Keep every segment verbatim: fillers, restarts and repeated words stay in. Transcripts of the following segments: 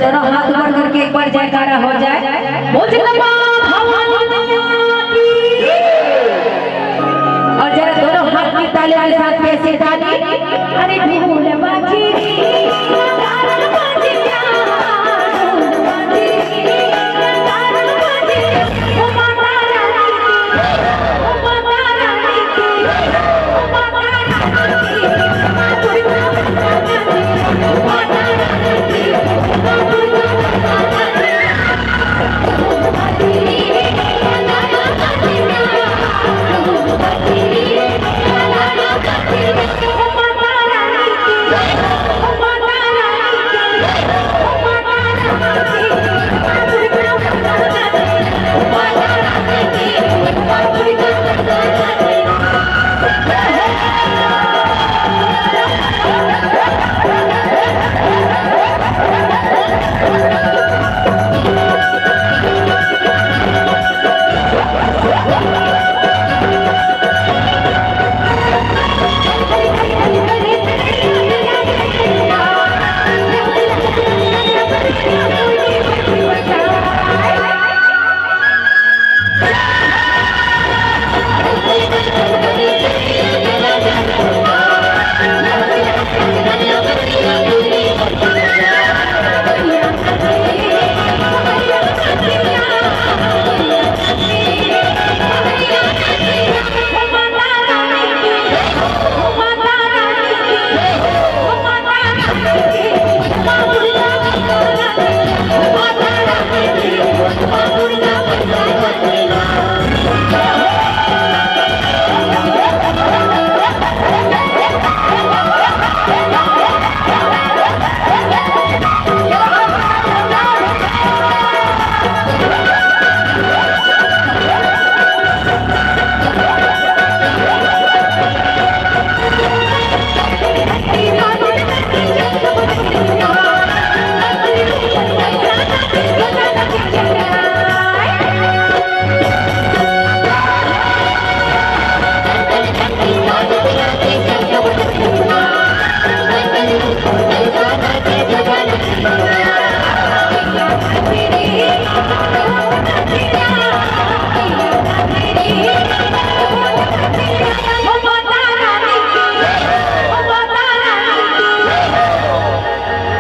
दोनों हाथ ऊपर करके एक बार जयकारा हो जाए। बोल जगदम्बा भवानी मैया की। और जरा दोनों हाथ की तालियों के साथ कैसे ताली? अरे ढोल बाजे रे, नगाड़ा बाजे रे, ढोल बाजे रे, नगाड़ा बाजे रे, ओ माता रानी की, ओ माता रानी की, ओ माता रानी की।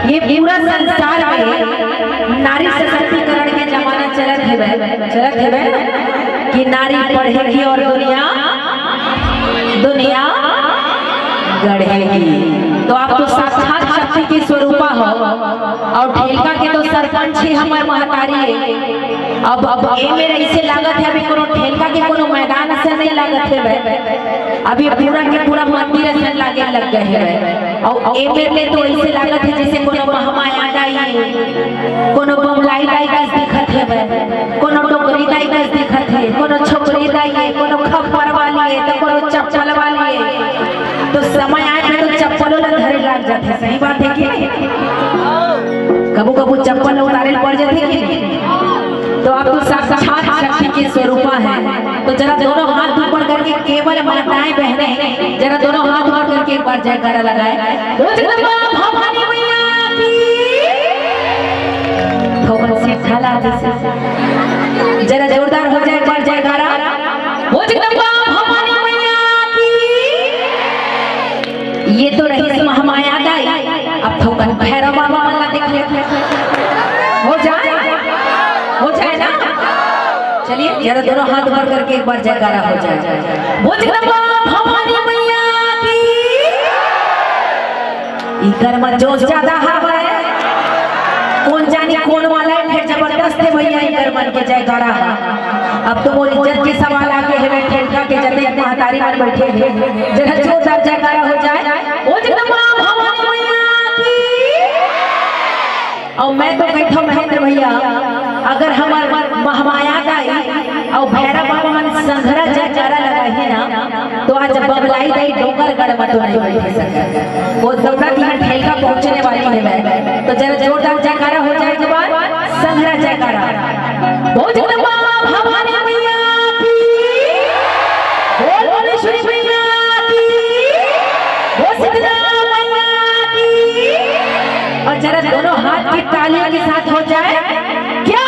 ये पूरा संसार में नारी सशक्तिकरण के जमाना चलत हेवय, चलत हेवय ना कि नारी पढ़ेगी और दुनिया, दुनिया गढ़ेगी। तो आप तो साक्षात शक्ति के स्वरूपा हो, और ठेलका के तो सरपंच ही हमर महतारी है। अब, अब ए मेर ऐसे लागत है, अभी कोनो ठेलका के कोनो मैदान से नहीं लागत है भाई। अभी पूरा के पूरा मंदिर असन लागे लग गए है। और ए मेर ले तो ऐसे लागत है जैसे कोनो महामाया दाई, कोनो बमलाई दाई कस दिखत है भाई, कोनो डोकरी दाई कस दिखत है, कोनो छोकरी दाई है, कोनो खप्पर वाली है, तो कोनो चप्पल वाली है। तो समय आए पे तो चप्पलों ला धरे लाग जाथे। सही बात है कि नहीं? कभू कभू चप्पल उतारे ल पड़ जाथे कि नहीं? तो आप तो साक्षात शक्ति के स्वरूपा है। तो जरा दोनों हाथ ऊपर करके, केवल माताएं बहनें, जरा दोनों हाथ ऊपर करके एक बार जयकारा लगाए। बोल जगदम्बा भवानी मैया की। थोड़ा सा ढाला जैसे। जरा जोरदार हो जाए एक बार जयकारा। बोल जगदम्बा भवानी मैया की। ये तो रहिस महामाया दाई, अब थोकन भैरव बाबा मन ला देख लेथे। हो जाए, हो जाए ना। चलिए, जरा दोनों हाथ ऊपर करके एक बार जयकारा हो जाए। बोल जगदम्बा भवानी मैया की। इकर म जोश ज्यादा हवय, कोन जानी कोन वाला है, फिर जबरदस्त है भैया इकर मन के जयकारा। अब तो मोर इज्जत के सवाल आगे है, मैं ठेलका के जते महतारी मन बैठे हैं, जरा जोरदार जयकारा हो जाए। ओ जगदम्बा भवानी मैया की। और मैं तो कहता हूँ महेंद्र भैया, अगर हमर महामाया दाई और भैरव बाबा मन संघरा जयकारा लगाही ना, तो आज बमलाई दाई डोंगरगढ़ में तो नहीं बैठे सकते। वो दौलत यहाँ ठेलका पहुंचने वाली है। तो जरा जोरदार जयकारा हो जाए एक बार, संघरा जयकारा। बोल जगदम्बा भवानी मैया की, बोल भुवनेश्वरी मैया की, बोल शीतला मैया की। और जरा दोनों हाथ तालियों के साथ हो जाए क्या?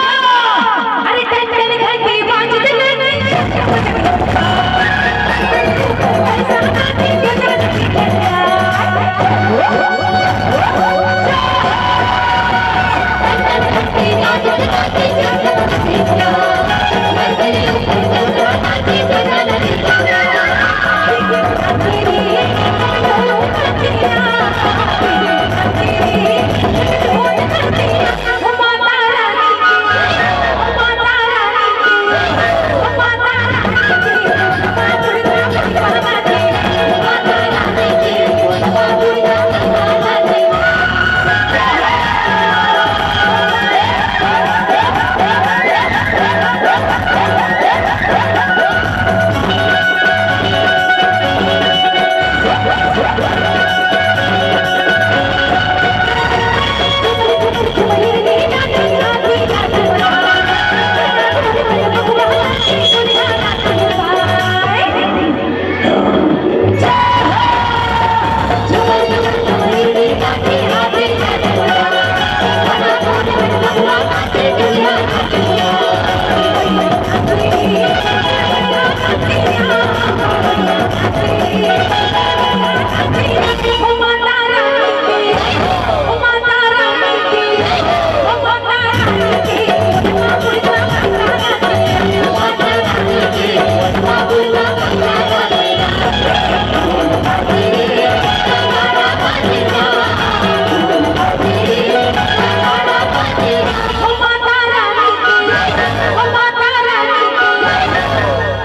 अरे टन टन घंटी बाजत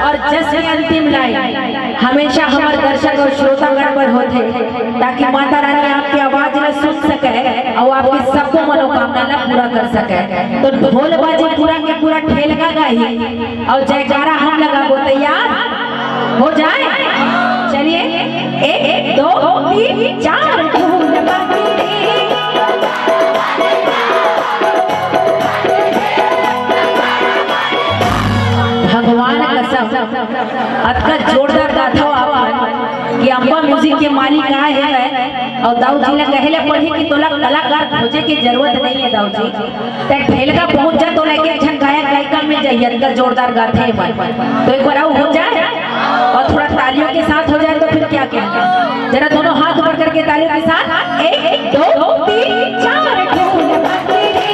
और जस के अंतिम लाइन हमेशा हमर दर्शक और श्रोतागण पर होथे, ताकि माता रानी आपके आवाज ला सुन सके और आपके सबको मनोकामना ला पूरा कर सके। तो ढोल बाजे पूरा के पूरा ठेलगा गाही और जयकारा हम लगाबो। तैयार हो जाए? चलिए, एक, दो, तीन, चार। ढोल बाजे। भगवान कसम, अतका जोरदार गाथव आप मन कि अम्बा म्यूजिक के मालिक आए हे अउ दाऊ जी ला कहे ले पड़ही कि तोला कलाकार खोजे के जरूरत नहीं है दाऊ जी, ते ठेलगा पहुंच जा, तोला एक एक झन गायक गायिका मिल जाही, अतका जोरदार गाथे मन। तो एक बार अउ हो जाए और थोड़ा तालियों के साथ हो जाए तो फिर क्या कहें। जरा दोनों हाथ ऊपर करके तालियों के साथ, एक, दो, तीन, चार। ढोल बाजे रे।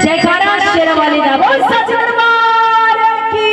जयकारा शेरा वाली दा, बोल सच दरबार की।